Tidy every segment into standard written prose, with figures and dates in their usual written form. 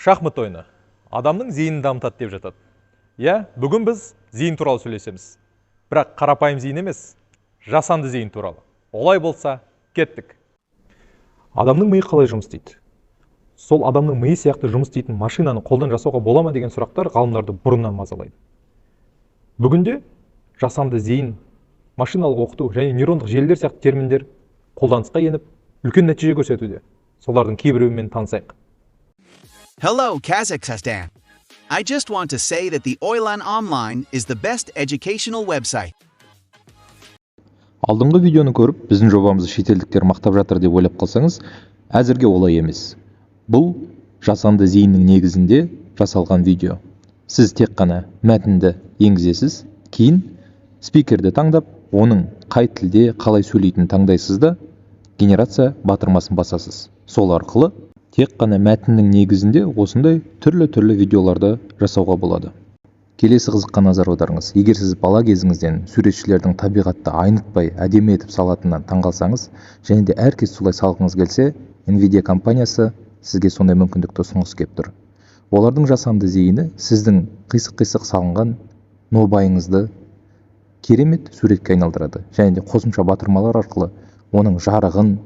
Шахмат ойыны адамның зейінін дамытады деп жатады. Иә, бүгін біз зейін туралы сөйлесеміз. Бірақ қарапайым зейін емес, жасанды зейін туралы. Олай болса, кеттік. Адамның миы қалай жұмыс істейді? Сол адамның миы сияқты жұмыс істейтін машинаны қолдан жасауға бола ма деген сұрақтар ғалымдарды бұрыннан мазалайды. Бүгінде жасанды зейін, машиналық оқыту және нейрондық желілер сияқты терминдер қолданысқа еніп, үлкен нәтиже көрсетуде. Солардың кейбіреуімен танысайық. Hello, Kazakhstan. I just want to say that the Oylan Online is the best educational website. Алдыңғы видеоны көріп, біздің жобамызды шетелдіктер мақтап жатыр деп ойлап қалсаңыз, әзірге олай емес. Бұл жасанды зейіннің негізінде жасалған видео. Сіз тек қана мәтінді енгізесіз, кейін спикерді таңдап, оның қай тілде қалай сөйлейтінін таңдайсыз да, генерация батырмасын басасыз. Сол арқылы тек қана мәтіннің негізінде осындай түрлі-түрлі видеоларды жасауға болады. Келесі қызыққа назар аударыңыз. Егер сіз бала кезіңізден суретшілердің табиғатты айнытпай әдемі етіп салатынына таңғалсаңыз және де әркез солай салғыңыз келсе, Nvidia компаниясы сізге сондай мүмкіндікті ұсынғысы келіп тұр. Олардың жасанды зейіні сіздің қисық-қисық салынған нобайыңызды керемет суретке айналдырады және де қосымша батырмалар арқылы оның жарығын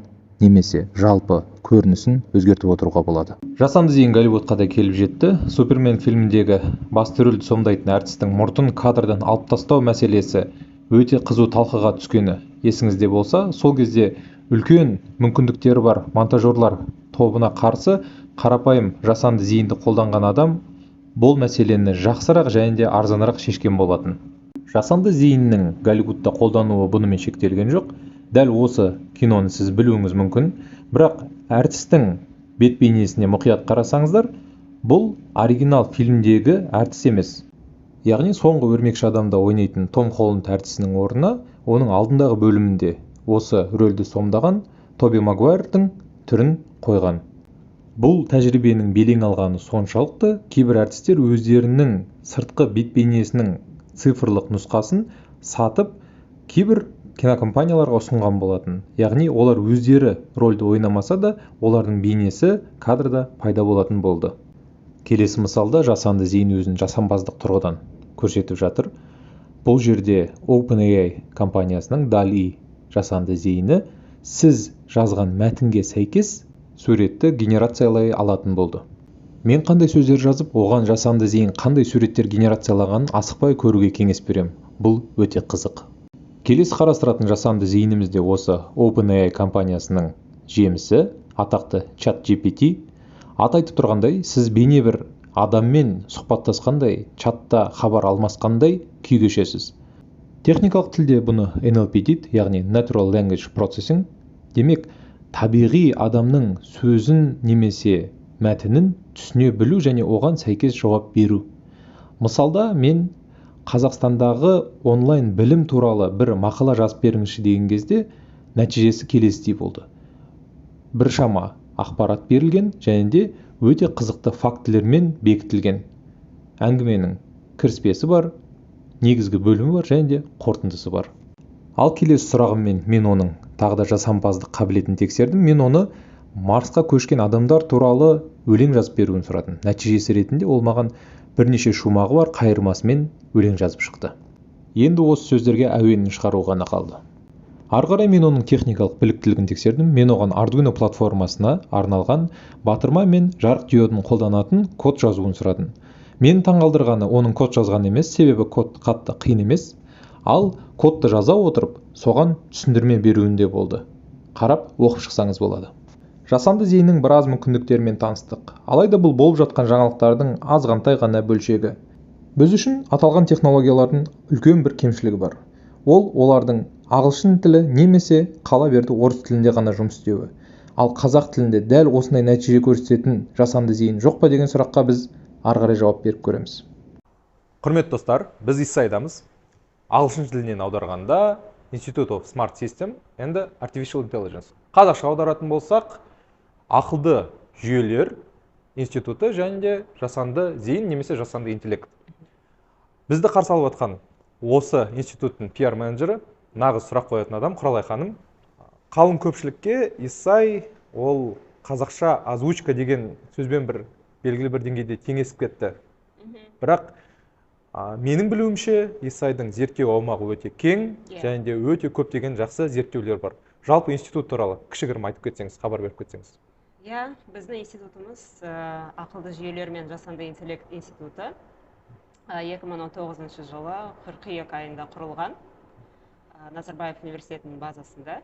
немесе жалпы көрінісін өзгертіп отыруға болады. Жасанды зейін Голливудқа да келіп жетті. «Супермен» фильміндегі басты рөлді сомдайтын әртістің мұртын кадрдан алып тастау мәселесі өте қызу талқыға түскені есіңізде болса, сол кезде үлкен мүмкіндіктері бар монтажерлар тобына қарсы қарапайым жасанды зейінді қолданған адам бұл мәселені жақсырақ және де арзанырақ шешкен болатын. Жасанды зейіннің Голливудта қолдануы бұнымен шектелген жоқ. Дәл осы киноны сіз білуіңіз мүмкін, бірақ әртістің бет бейнесіне мұқият қарасаңыздар, бұл оригинал фильмдегі әртіс емес. Яғни соңғы «Өрмекші адамда» ойнайтын Том Холланд әртісінің орнына оның алдындағы бөлімінде осы рөлді сомдаған Тоби Магуайрдың түрін қойған. Бұл тәжірибенің белең алғаны соншалықты, кейбір әртістер өздерінің сыртқы бет бейнесінің цифрлық нұсқасын сатып, кейбір кинокомпанияларға ұсынған болатын. Яғни олар өздері рөлді ойнамаса да, олардың бейнесі кадрда пайда болатын болды. Келесі мысалда жасанды зейін өзін жасампаздық тұрғыдан көрсетіп жатыр. Бұл жерде OpenAI компаниясының DALL-E жасанды зейіні сіз жазған мәтінге сәйкес суретті генерациялай алатын болды. Мен қандай сөздер жазып, оған жасанды зейін қандай суреттер генерациялағанын асықпай көруге кеңес беремін. Бұл өте қызық. Келесі қарастыратын жасанды зейініміз де осы OpenAI компаниясының жемісі, атақты ChatGPT. Аты айтып тұрғандай, сіз бейне бір адаммен сұхбаттасқандай, чатта хабар алмасқандай күй кешесіз. Техникалық тілде бұны NLP дейді, яғни Natural Language Processing. Демек, табиғи адамның сөзін немесе мәтінін түсіне білу және оған сәйкес жауап беру. Мысалда, мен «Қазақстандағы онлайн білім туралы бір мақала жазып беріңізші» деген кезде, нәтижесі келесідей болды. Біршама ақпарат берілген және де өте қызықты фактілермен бекітілген. Әңгіменің кіріспесі бар, негізгі бөлімі бар және де қорытындысы бар. Ал келесі сұрағыммен мен оның тағы да жасампаздық қабілетін тексердім. Мен оны Марсқа көшкен адамдар туралы өлең жазып беруін сұрадым. Нәтижесі ретінде ол маған бірнеше шумағы бар қайырмасымен өлең жазып шықты. Енді осы сөздерге әуенін шығару ғана қалды. Ары қарай мен оның техникалық біліктілігін тексердім. Мен оған Arduino платформасына арналған батырма мен жарық диодын қолданатын код жазуын сұрадым. Мені таңғалдырғаны оның код жазғаны емес, себебі код қатты қиын емес, ал кодты жаза отырып, соған түсіндірме беруінде болды. Қарап оқып шықсаңыз болады. Жасанды зейіннің біраз мүмкіндіктерімен таныстық. Алайда бұл болып жатқан жаңалықтардың азғантай ғана бөлшегі. Біз үшін аталған технологиялардың үлкен бір кемшілігі бар. Ол олардың ағылшын тілі немесе қала берді орыс тілінде ғана жұмыс істеуі. Ал қазақ тілінде дәл осындай нәтиже көрсететін жасанды зейін жоқ па деген сұраққа біз ары қарай жауап беріп көреміз. Құрметті достар, біз ISSAI-дамыз. Ағылшын тілінен аударғанда Institute of Smart System and Artificial Intelligence. Қазақша аударатын болсақ, ақылды жүйелер институты және де жасанды зейін немесе жасанды интеллект. Бізді қарсы алып жатқан осы институттың пиар менеджері, нағыз сұрақ қоятын адам Құралай ханым. Қалың көпшілікке ISSAI ол қазақша озвучка деген сөзбен бір белгілі бір деңгейде теңесіп кетті. Бірақ менің білуімше, Исайдың зерттеу аумағы өте кең, және де өте көптеген жақсы зерттеулер бар. Жалпы институт туралы кішігірім айтып кетсеңіз, хабар беріп кетсеңіз. Иә, біздің институтымыз ақылды жүйелер мен жасанды интеллект институты 2019 жылы қыркүйек айында құрылған, Назарбаев университетінің базасында.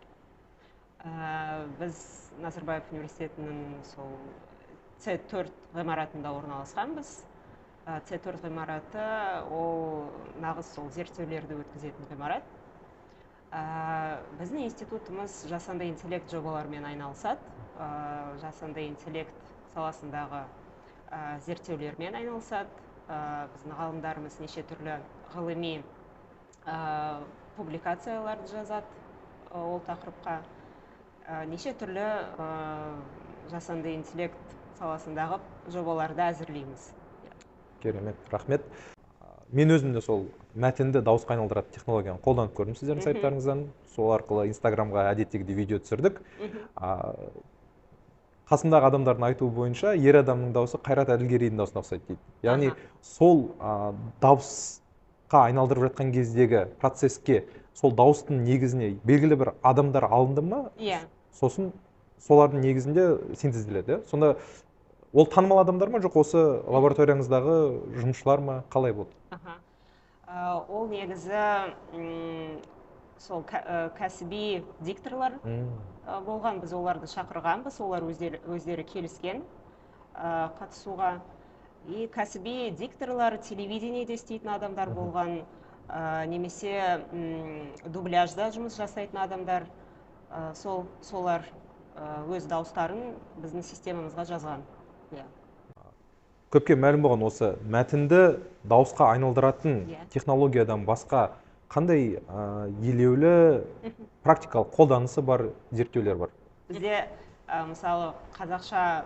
Біз Назарбаев университетінің сол С4 ғимаратында орналасқанбыз. С4 ғимараты ол нағыз сол зерттеулерді өткізетін ғимарат. Біздің институтымыз жасанды интеллект жобаларымен айналысады, жасанды интеллект саласындағы зерттеулермен айналысады. Біздің ғалымдарымыз неше түрлі ғылыми публикацияларды жазады ол тақырыпқа. Неше түрлі жасанды интеллект саласындағы жобаларды әзірлейміз. Керемет, рахмет. Мен өзім де сол мәтінді дауысқа айналдыратын технологияны қолданып көрдім сіздердің сайттарыңыздан. Сол арқылы Инстаграмға әдеттегідей видео түсірдік. Қасымдағы адамдардың айтуы бойынша, ер адамның дауысы Қайрат Әділгерейдің дауысына ұқсайды дейді. Яғни сол дауысқа айналдырып жатқан кездегі процеске, сол дауыстың негізіне белгілі бір адамдар алынды ма? Иә. Сосын солардың негізінде синтезделеді, иә? Сонда ол танымал адамдар ма, жоқ осы лабораторияңыздағы жұмысшылар ма, қалай болды? Ол негізі сол кәсіби дикторлар болған, біз оларды шақырғанбыз, олар өздері келіскен қатысуға. И кәсіби дикторлар, телевидениеде істейтін адамдар болған, немесе дубляжда жұмыс жасайтын адамдар, солар өз дауыстарын біздің системамызға жазған. Көпке мәлім болған осы мәтінді дауысқа айналдыратын технологиядан басқа қандай елеулі практикалық қолданысы бар зерттеулер бар? Бізде, мысалы, қазақша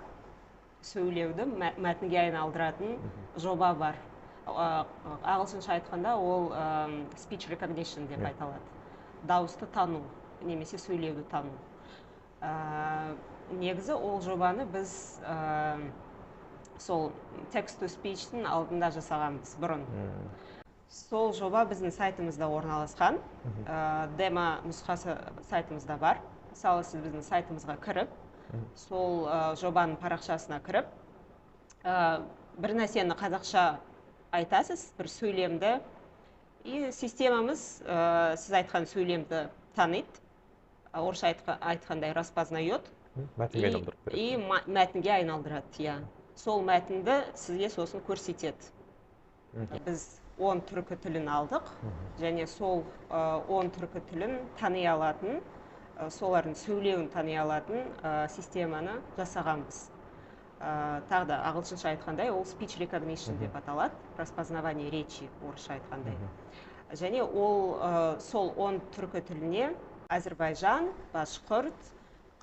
сөйлеуді мәтінге айналдыратын жоба бар. Ағылшынша айтқанда ол speech recognition деп айталады. Дауысты тану немесе сөйлеуді тану. Негізі ол жобаны біз сол text to speech'тің алдында жасағанбыз бұрын. Сол жоба біздің сайтымызда орналасқан. Демо нұсқасы сайтымызда бар. Мысалы, сіз біздің сайтымызға кіріп, сол жобаның парақшасына кіріп, бір нәрсені қазақша айтасыз, бір сөйлемді, и системамыз сіз айтқан сөйлемді таниды, орысша айтқандай распознает, мәтінге айналдырып береді. И мәтінге айналдырады, иә. Сол мәтінді сізге сосын көрсетеді. Біз 10 түркі тілін алдық, және сол 10 түркі тілін тани алатын, солардың сөйлеуін тани алатын системаны жасағанбыз. Тағы да ағылшынша айтқандай, ол speech recognition деп аталады, распознавание речи орысша айтқандай. Және ол сол 10 түркі тіліне әзірбайжан, башқұрт,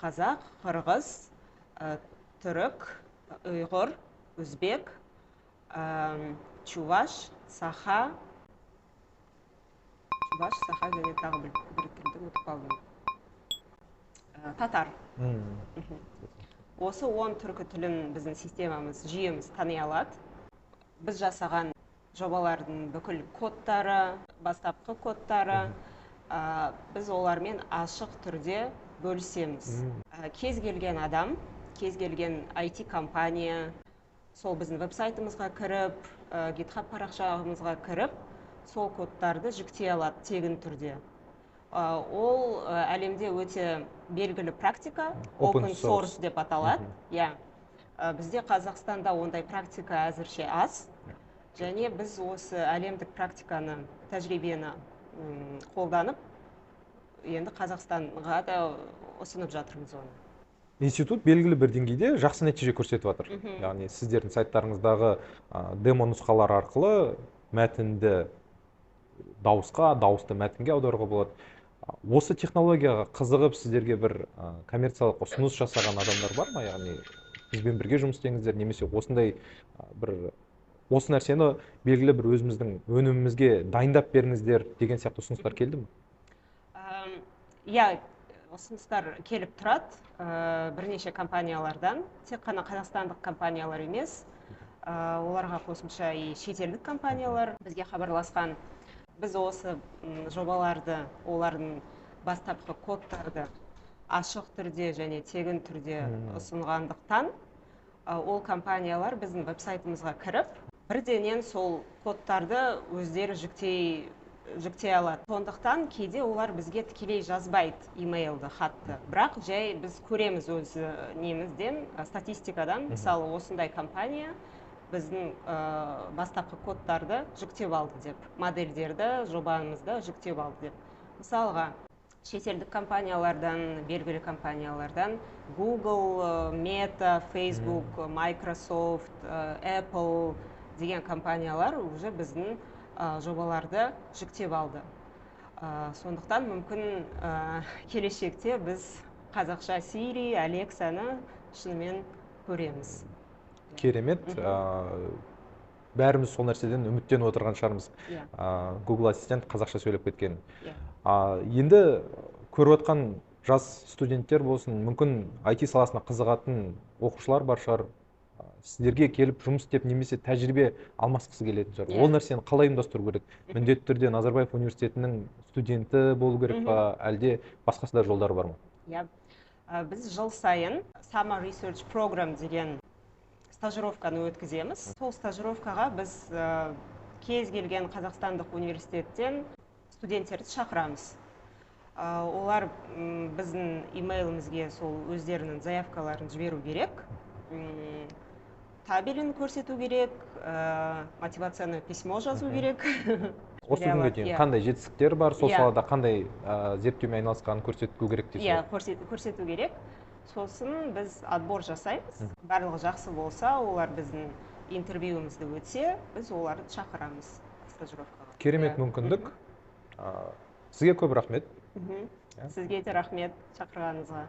қазақ, қырғыз, түрік, ұйғыр, өзбек, чуваш, саха, чуваш, саха және тағы бір тілді ұмытып қалдым. Татар. Осы 10 түркі тілін біздің системамыз, жүйеміз тани алады. Біз жасаған жобалардың бүкіл кодтары, бастапқы кодтары, біз олармен ашық түрде бөлісеміз. Кез келген адам, кез келген IT компания сол біздің веб-сайтымызға кіріп, GitHub парақшамызға кіріп, сол кодтарды жүктей алады тегін түрде. Ол әлемде өте белгілі практика, Open open source source деп аталады. Иә. Бізде Қазақстанда ондай практика әзірше аз. Және біз осы әлемдік практиканы, тәжірибені қолданып, енді Қазақстанға да ұсынып жатырмыз оны. Институт белгілі бір деңгейде жақсы нәтиже көрсетіп жатыр. Яғни сіздердің сайттарыңыздағы демо нұсқалар арқылы мәтінді дауысқа, дауысты мәтінге аударуға болады. Осы технологияға қызығып сіздерге бір коммерциялық ұсыныс жасаған адамдар бар ма? Яғни бізбен бірге жұмыс істеңіздер, немесе осындай бір осы нәрсені белгілі бір өзіміздің өнімімізге дайындап беріңіздер деген сияқты ұсыныстар келді ме? Иә, Ұсыныстар келіп тұрады бірнеше компаниялардан, тек қана қазақстандық компаниялар емес, оларға қосымша и шетелдік компаниялар бізге хабарласқан. Біз осы жобаларды, олардың бастапқы кодтарды ашық түрде және тегін түрде ұсынғандықтан, ол компаниялар біздің веб-сайтымызға кіріп, бірденен сол кодтарды өздері жүктей алады. Сондықтан кейде олар бізге тікелей жазбайды имейлді, хатты, бірақ жай біз көреміз өз немізден, статистикадан, мысалы, осындай компания біздің бастапқы кодтарды жүктеп алды деп, модельдерді, жобамызды жүктеп алды деп. Мысалға, шетелдік компаниялардан, белгілі компаниялардан Google, Meta, Facebook, Microsoft, Apple деген компаниялар уже біздің жобаларды жүктеп алды. Сондықтан мүмкін келешекте біз қазақша Siri, Алексаны шынымен көреміз. Керемет. Бәріміз сол нәрседен үміттеніп отырған шығармыз. Google Ассистент қазақша сөйлеп кеткен. Енді көріп отқан жас студенттер болсын, мүмкін IT саласына қызығатын оқушылар бар шығар, сіздерге келіп жұмыс істеп немесе тәжірибе алмасқысы келетін шығар. Ол нәрсені қалай ұйымдастыру керек? Міндетті түрде Назарбаев университетінің студенті болу керек па, әлде басқасы да жолдары бар ма? Иә. Біз жыл сайын Summer Research Program деген стажировканы өткіземіз. Сол стажировкаға біз кез келген қазақстандық университеттен студенттерді шақырамыз. Олар біздің имейлімізге сол өздерінің заявкаларын жіберу керек, табелін көрсету керек, мотивационное письмо жазу керек. Осы күнге дейін қандай жетістіктер бар, сол салада қандай зерттеумен айналысқанын көрсету керек дейсіз Иә, ғой? көрсету керек. Сосын біз отбор жасаймыз. Барлығы жақсы болса, олар біздің интервьюімізді өтсе, біз оларды шақырамыз стажировкаға. Керемет мүмкіндік. Сізге көп рахмет. Сізге де рахмет шақырғаныңызға.